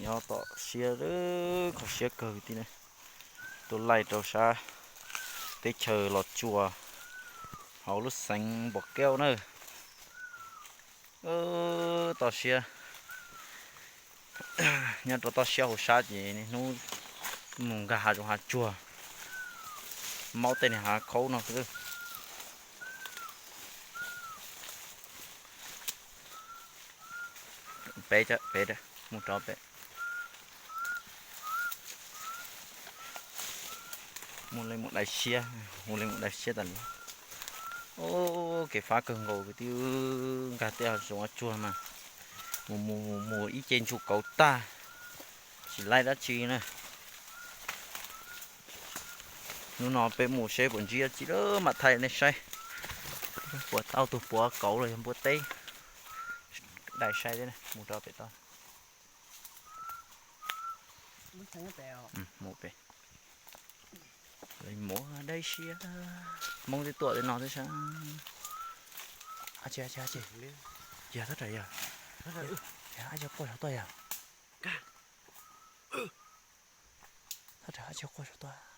Nyob tom siab, kho siab kawg tib ne. Tuaj laij rau sab teb chaws Los Tsuas, hauv lub xeev Npom Keub na. Toj siab, nyob rau toj siab hauv sab ces niaj hnub mus nkag hav zoov hav tsuag, maub tej niag hav khaub no xwb. Pem, pem, mus rov pem. Mus li mus dai siab, mus li mus dai siab tas li. Kev fab kawg nkaus kwv tij, nkag tej hav zoov hav tsuag mas mus mus mus mus ib ce ntsuj kauv tag, tsis laij dab tsi na. Hnub no peb mus seb puas ntsib dab tsi lawm mam thaij nej saib. Puas tau tus puav kauv los yog npua teb, dai saib thiab, mus rau pem toj. Mus pem, mus dai siab, Hmoob twb tuaj li no thiab sab. Ab tsi, ab tsi, ab tsi, yog thaj tsam yog, ab tsi quaj saum tuaj yog, thaj tsam ab tsi quaj saum tuaj.